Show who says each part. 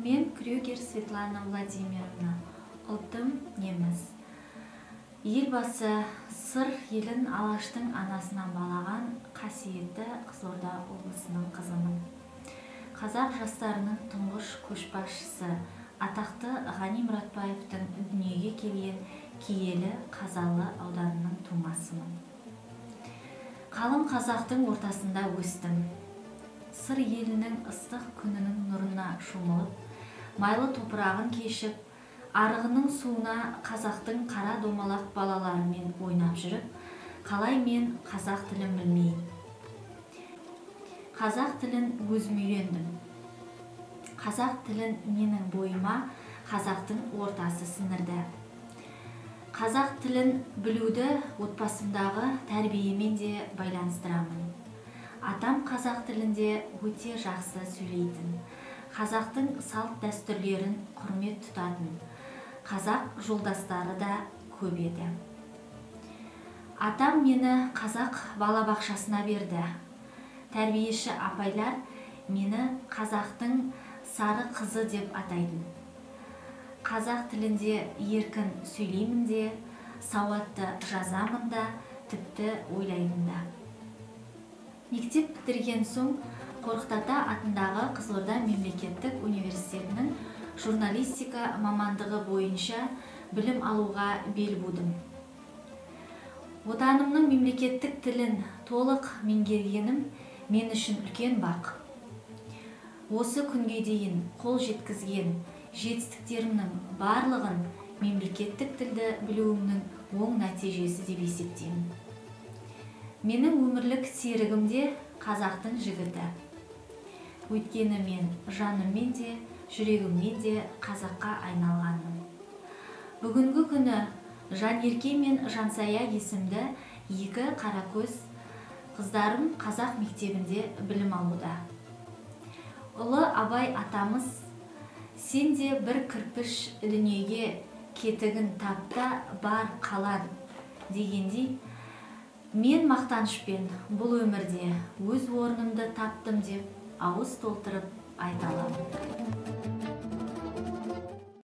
Speaker 1: Мен Крюгер Светлана Владимировна, ұлтым неміс. Елбасы Сыр елін Алаштың анасынан балаған қасиетті Қызылорда облысының қызымын. Қазақ жастарының тұңғыш көшбасшысы атақты Ғани Мұратбаевтың дүниеге келген киелі Қазалы ауданының тумасымын. Қалың қазақтың ортасында өстім. Сыр елінің ыстық күнінің нұрына шомылып, майлы топырағын кешіп, арығының суына қазақтың қара домалақ балаларымен ойнап жүріп, қалай мен қазақ тілін білмейін. Қазақ тілін өзім үйрендім. Қазақ тілін менің бойыма қазақтың ортасы сіңірді. Қазақ тілін білуді отбасымдағы тәрбиемен де байланыстырамын. Атам қазақ тілінде өте жақсы сөйлейтін, қазақтың салт дәстүрлерін құрмет тұтатын, қазақ жолдастары да көп еді. Атам мені қазақ балабақшасына берді. Тәрбиеші апайлар мені қазақтың сары қызы деп атайтын. Қазақ тілінде еркін сөйлеймін де, сауатты жазамын да, тіпті ойлаймын да. Мектеп бітірген соң Қорқыт ата атындағы Қызылорда мемлекеттік университетінің журналистика мамандығы бойынша білім алуға бел будым. Отанымның мемлекеттік тілін толық меңгергенім мен үшін үлкен бақ. Осы күнге дейін қол жеткізген жетістіктерімнің барлығын мемлекеттік тілді білуімнің оң нәтижесі деп есептеймін. Менің өмірлік серігім де қазақтың жігіті. Өйткені мен жаныммен де, жүрегіммен де қазаққа айналғанмын. Бүгінгі күні Жанерке мен Жансая есімді екі қаракөз қыздарым қазақ мектебінде білім алуда. Ұлы Абай атамыз, сен де бір кірпіш дүниеге кетігін тапта бар қалан дегендей, мен мақтанышпен бұл өмірде өз орнымды таптым деп ауыз толтырып айта аламын.